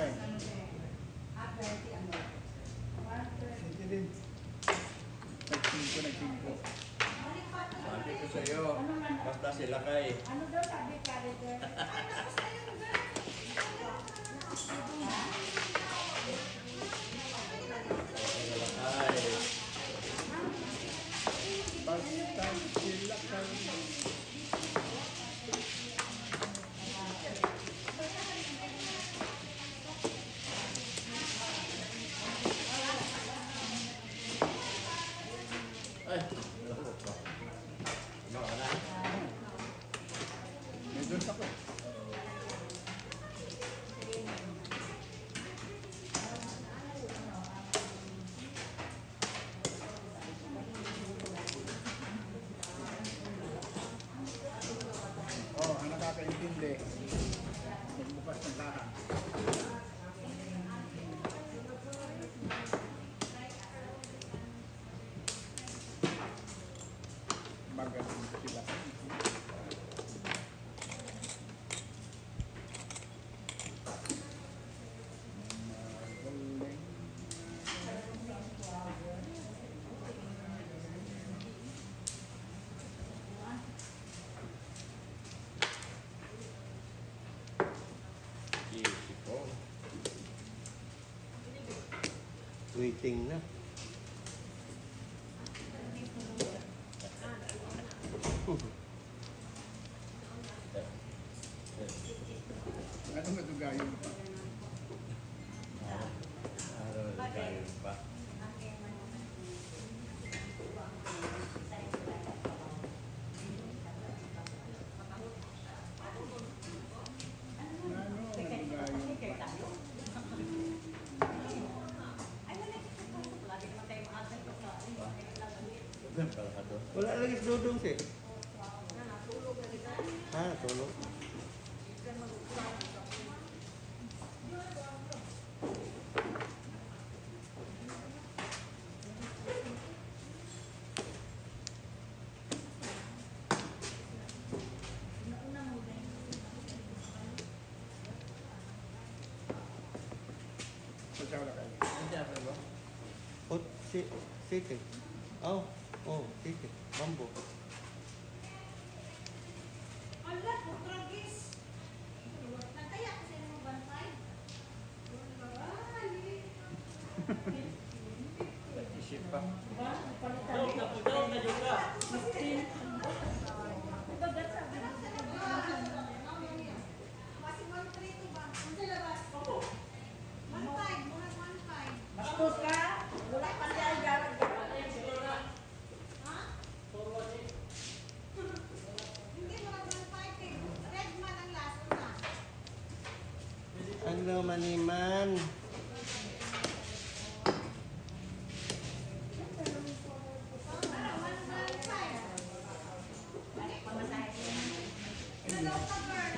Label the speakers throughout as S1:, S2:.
S1: Lakay.
S2: Ah, 20 ano?
S1: Sige din. Nag-singko, nag-singko.
S3: Sabi ko sa'yo, basta sila kay.
S2: Ano daw sabi, calendar?
S4: Ay, tapos na yung
S3: Sila kay.
S1: Basta sila kay.
S3: Ay, wala ko pa. Ano ka na?
S1: May doon ako. Oh, ang nakakaintindi. Magbukas ng kaha. Magaling sila. Magaling.
S3: Easy po.
S5: Waiting na.
S1: Ano matugayon pa?
S3: Araw na tayo pa.
S1: Ano matugayon pa?
S3: Pala ka doon.
S5: Wala lagi si Dudong si. Ha, tulog.
S1: Pagsaw na kayo.
S3: Hindi ako ba?
S5: O, si, city. Oh, oh, city. Bambo.
S4: Ala, putragis. Nagtaya kasi ng 1.5.
S3: Nag-isip pa.
S4: Kasi 1.3 to ba? Ang sa labas? Oo. 1.5, mga 1.5.
S2: Bastos ka? Wala pa siya ang garag.
S4: Ha? Hindi, mga 1.5 eh. Red man ang last na.
S5: Ano maniman?
S4: Para 1.5. Ano daw ka, girl?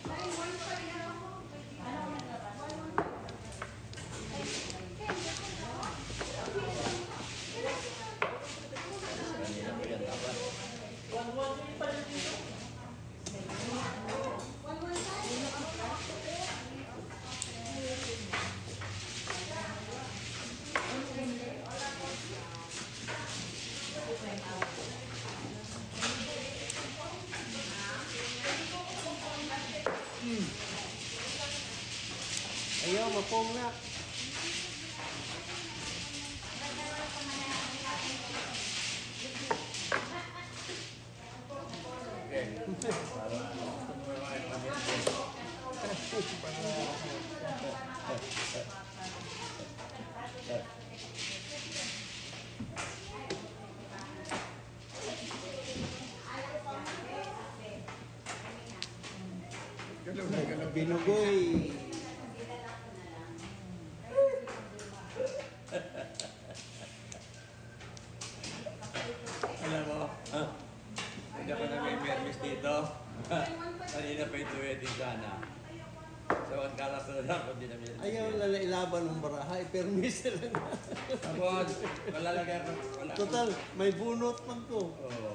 S4: Ay, 1.5 na ako. Ano
S3: Kanina pa yan dapat.
S4: 1.15?
S5: Ayaw, mapong na.
S3: Okay. Para gusto mo yung mga pamilya.
S1: Galaw na galaw.
S5: Binugoy.
S3: Alam mo, ah, hindi ako na may permis dito. Kanina pa yung wedding sana. So, ang kalas na lang kung di na may
S5: Ayaw lala ilaban ng baraha, i-permis lang.
S3: Tapos, malalagay ako. Wala.
S5: Total, may bunot man ko.
S3: Oo.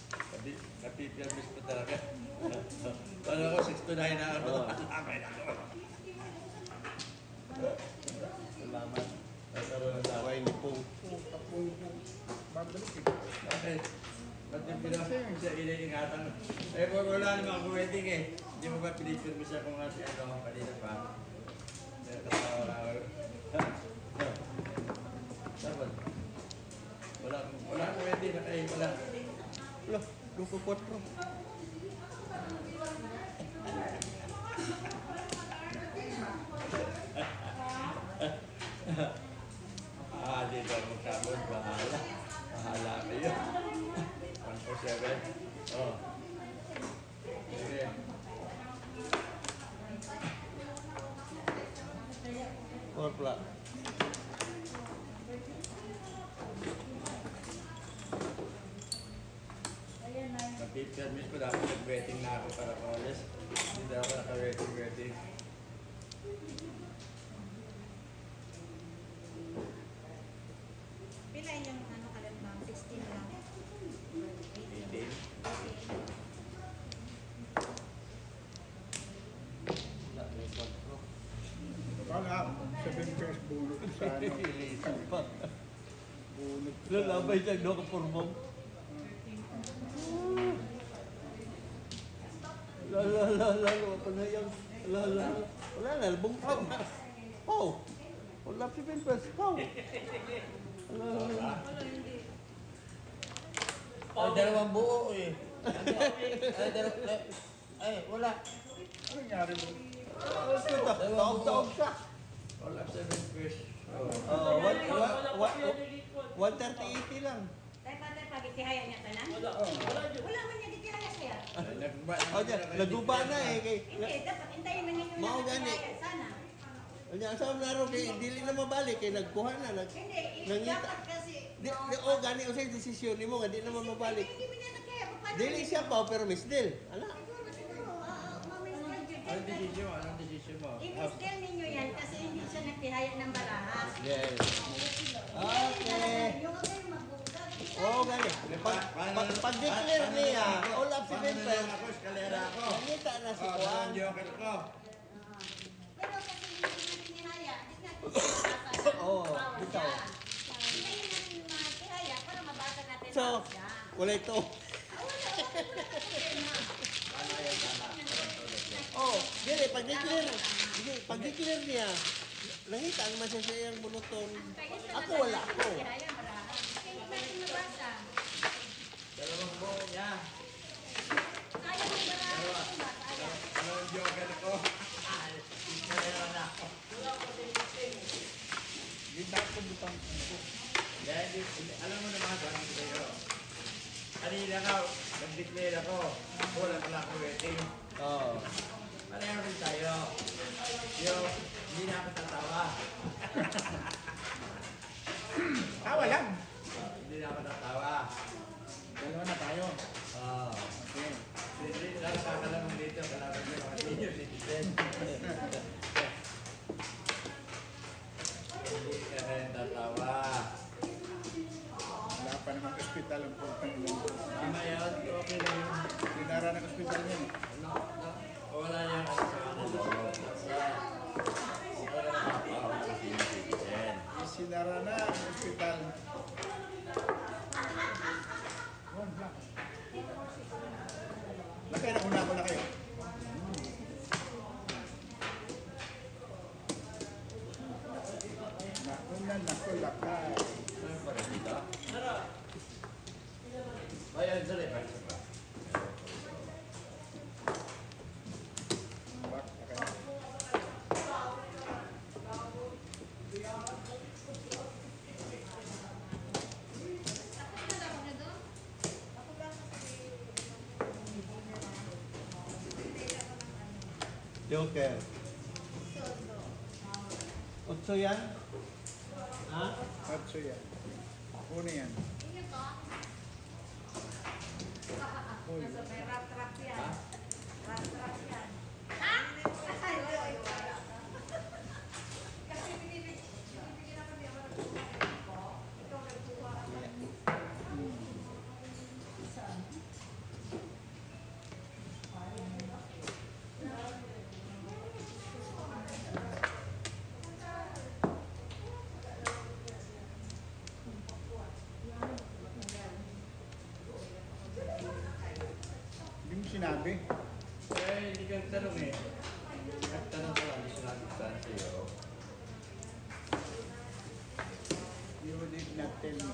S3: Kapi, kapi-permis pa talaga. Paano ko 6 to 9 na ako.
S5: Oo.
S3: Okay na ako.
S5: Salamat.
S3: Nasaro na sa
S5: Way ni Pong.
S1: Puta po. Babalik eh.
S3: Bakit? Ba't yung siya iniingatan? Eh, wala namang ako wedding eh. Hindi mo ba pinipirmi siya kung nga si ano, kanina pa? Nakatawa na ako. Dapat. Wala akong wedding, nakain wala.
S5: Wala, luko 4.
S3: Ah, dito ako magkabot. Bahala. Bahala kayo. 147. Oh. Sige.
S5: 4 pla.
S3: Mag-permit ko dapat nag-waiting na ako para umalis. Hindi na ako naka-waiting-waiting.
S4: Pila yung ano kalan ma'am? 16 lang.
S3: 18.
S5: Wala, may 4.
S1: Wala, 7 pairs bunot sa ano.
S5: Ilisan pa.
S1: Bunot sa
S5: Lalabay siya, do ka formong. La la la la la wala na yan. La la la. Wala na, bungkag na. Oh. Wala si Pimples. Oh. La la la.
S6: Ay, dalawang buo eh. Ay, ay, wala.
S1: Ano nangyari mo?
S5: Taog-taog siya.
S3: All up 7 fish. Oh.
S5: Oh, one, one, one, 130.80 lang.
S4: Tayo pa, tayo pa, gitihaya niya tanan? Wala. Wala man niya gitihaya siya.
S3: Ay, nagba,
S5: Oh, diyan, naguba na eh. Kay,
S4: Hindi, dapat hintayin man ninyo
S5: Mao
S4: na
S5: gani.
S4: gitihaya. Sana.
S5: Anya, sa laro kay dili na mabalik kay nagkuha na nag
S4: Hindi, eh,
S5: Nangita.
S4: dapat kasi.
S5: Di, di, oh, gani usay desisyon nimo nga di naman mabalik.
S4: Hindi mo niya nagkaya. Paano
S5: Dili siya pa pero miss deal. Ala.
S4: Siguro, siguro. Ma'am, Miss Del,
S3: Anong decision mo? Anong decision mo?
S4: I-miss Del ninyo yan kasi hindi siya nagtihaya ng baraha.
S5: Yes. Okay.
S4: Yung kayo magbungkag.
S5: Oo, oh, gani. Pag, pag, pag declare niya, all up si
S3: Paano
S5: Pimples,
S3: na lang ako? Eskalera ako.
S5: nangita na si
S3: Oh,
S5: Juan.
S3: dalawang joker ko.
S4: Pero kasi hindi natin tinihaya, hindi natin mabasa na
S5: Oo,
S4: bawal
S5: bitaw.
S4: siya. Hintayin natin matihaya para mabasa natin
S5: So,
S4: bawal siya.
S5: wala ito.
S4: Ah, wala, wala, wala problema.
S3: Tama yan, tama.
S5: Oh, dili pag declare, dili pag declare niya, nangita ang man siya sa iyang bunuton.
S4: Kaya siya
S5: Ako wala ako.
S4: Tihaya, baraha. Kaya hindi natin mabasa.
S3: Dalawang buo niya.
S4: Sayang yung baraha. Diba? Sayang.
S3: Dalawang joker ko. Eskalera na ako.
S1: Hindi ko butang ko.
S3: Dahil, alam mo naman, sabi ko sa'yo. Kanina ka, nag-declare ako. Wala pala akong waiting.
S5: Oh.
S3: Pareho rin tayo. Yung, hindi na ako tatawa.
S1: Tawa lang.
S3: Hindi na ako tatawa.
S1: Dalawa na tayo.
S3: Oo.
S1: Okay.
S3: Hindi, lang kakalamang dito. Kalaban niyo mga senior citizen. Hindi ka rin tatawa.
S1: Wala pa namang ospital ang putang ina.
S3: Tama yun. Okay lang yun.
S1: Sinara ng ospital yun eh.
S3: Ano? No? Wala niyang ano sa kanila. Sa... Wala nang tao sa senior citizen.
S1: Sinara na ang ospital. One black. Lakay na una ko na kayo. Naku na, naku, lakay.
S3: Ano pa rin dito? Bayan, sorry. Bayan, sorry.
S1: Back, lakay.
S4: Tapos na laro na doon?
S5: Joker. Otso yan? Ha?
S1: Otso yan. Una yan.
S4: Inyo to?
S1: Uy.
S2: Nasa may rat-rat yan. Rat-rat yan.
S4: Ha?
S2: Ay, ay, wala. Kasi binibigyan ako niya ng ko. Ikaw nagkuha ako. Saan?
S1: sinabi.
S3: Eh, hindi ka nagtanong eh. Nagtanong ka lang, hindi sinabi ko sana sa'yo.
S1: You did not tell me.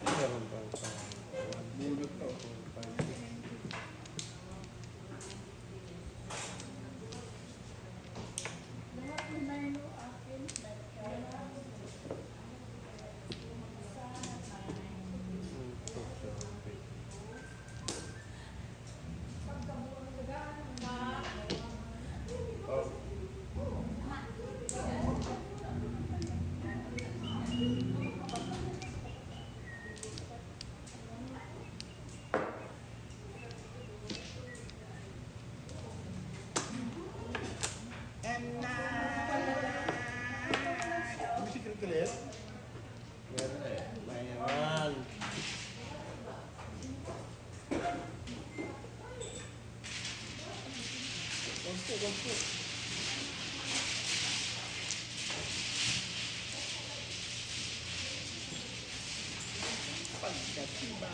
S5: Meron pa.
S1: Bunot to.
S5: 4, 5, 6.
S4: Lahat ng nine o akin.
S3: Oh,
S1: And now... May secret ulit?
S3: meron na eh.
S5: Mayroon. Konti, konti.
S1: Pagkatiba.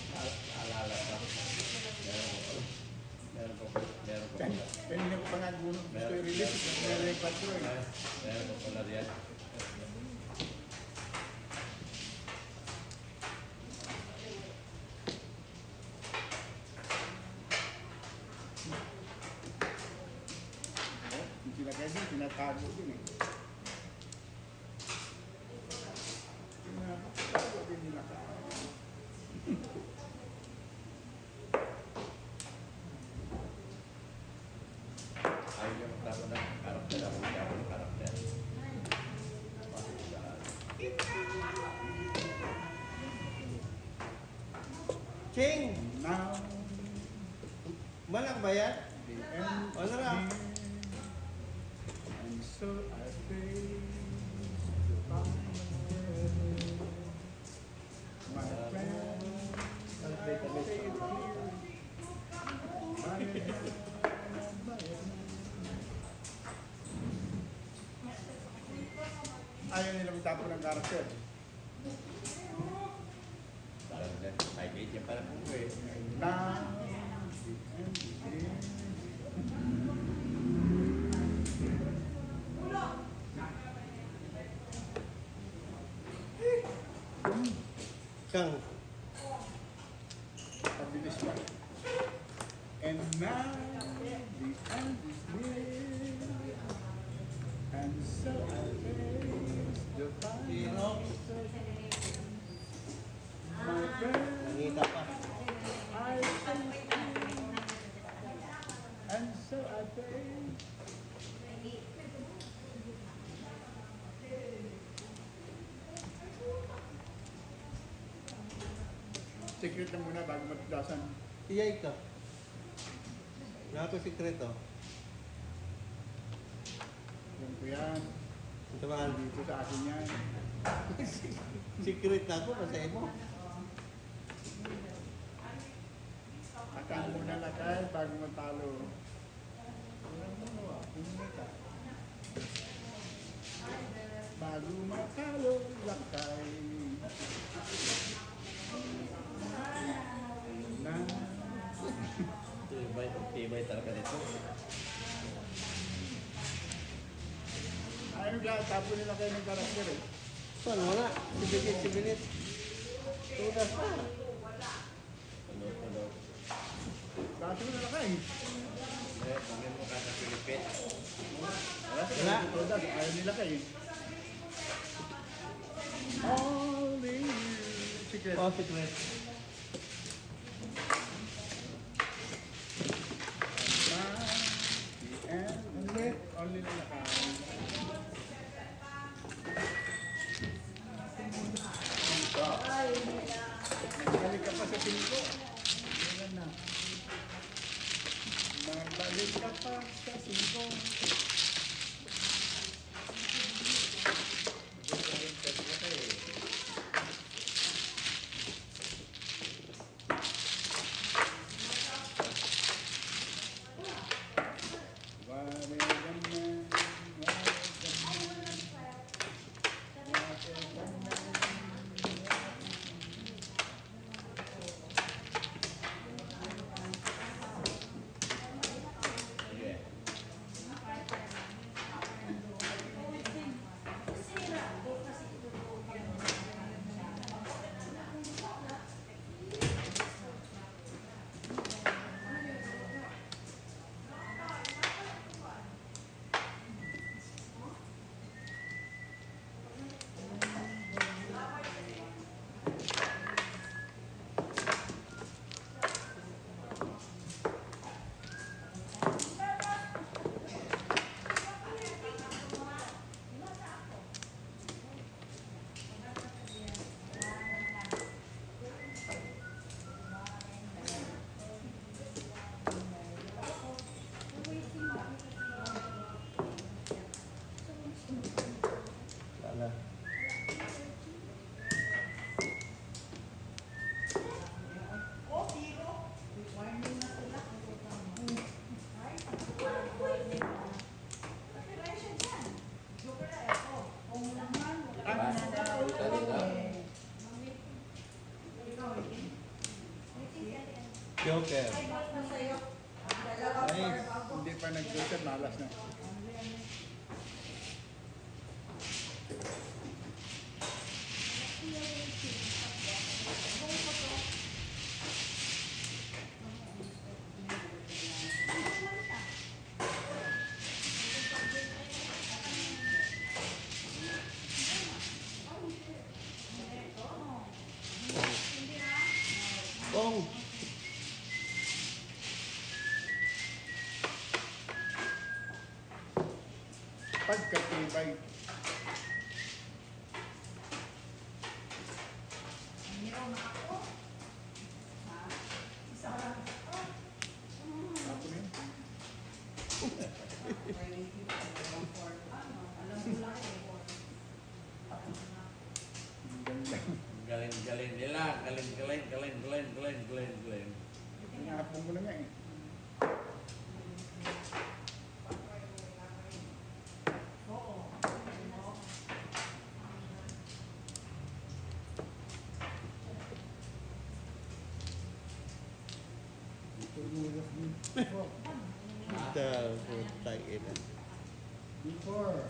S3: Naalala pa. Meron ko pala. Meron ko pala. Meron ko pala.
S1: Kanina ko pa nga gulo. Gusto i-release. Meron yung patro eh.
S3: Meron ko pala riyan.
S1: Oh, yung sila Kevin, tinatago din eh. Tinatago din nila ka.
S3: Ayaw niya magtapon ng karakter. Ako magtapon ng karakter. Bakit saan?
S5: Ching!
S1: Now,
S5: Malak ba yan?
S1: the end
S5: Ano
S1: is
S5: na?
S1: near. And so I face the final. My friend, I say it clear. Bayan na, bayan na. Ayaw nila magtapon ng karakter.
S3: Parang yan. 5'8" yan pala po eh.
S1: Now, the end is near.
S5: Kang.
S1: Pabilis pa. And now, the end is near. And so I face the final curtain. My friend,
S5: Nangita pa.
S1: I say And so I face. Secret na muna bago matudasan.
S5: Iyay ka. Wala ko sikreto.
S1: Yan ko yan.
S5: Ito ba?
S1: Dito sa akin yan.
S5: Secret na ako, masaya mo.
S1: Ataan mo na lakay bago matalo. Walang magawa, kumita. Bago matalo, lakay. Na,
S3: Tibay, tibay talaga nito.
S1: ayaw na, tapo nila kayo ng karakter eh.
S5: Paano wala? Sibilit, sibilit. Tudas pa.
S3: Ano, ano.
S1: Dati mo na lakay.
S3: Eh, tingnan mo ka sa Philippines.
S1: Wala
S5: Wala.
S1: Todas, ayaw nila kayo. Only you. Secret.
S5: Oh, secret.
S1: Na, the end. Only, only lalakay. Nagbalik ka pa sa singko. Wala na. Nagbalik ka pa sa singko.
S5: Joker.
S2: Ay, na sa'yo. Dalawa
S5: Nice.
S2: for
S1: Hindi pa nag-joker, malas na.
S5: Pong.
S1: Pagkatibay.
S2: Meron na ako. Ha? Isa lang.
S1: Ako na yun.
S2: Alam mo lang eh.
S1: Ang ganda.
S3: Galing-galing nila. Galing-galing, galing, galing, galing, galing, galing.
S1: Hinahapon ko na nga eh.
S2: Oo.
S5: Ito, putang ina.
S1: Before.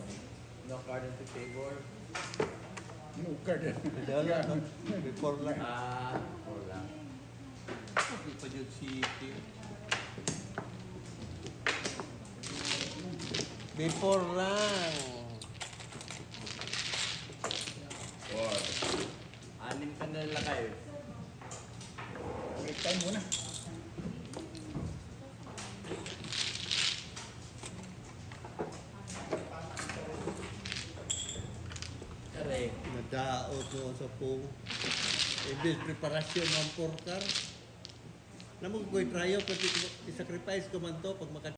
S3: No card on the table.
S1: No card.
S5: Wala, no? Before lang.
S3: Ah, four lang.
S5: Hindi pa yun city. Before lang.
S3: Four. Anim ka na nila kayo.
S1: Break time muna.
S3: Kare.
S5: Nadaot mo sa pong. Imbis preparasyon ng porkar. Namang ko'y trayo, pati i-sacrifice ko man to pag maka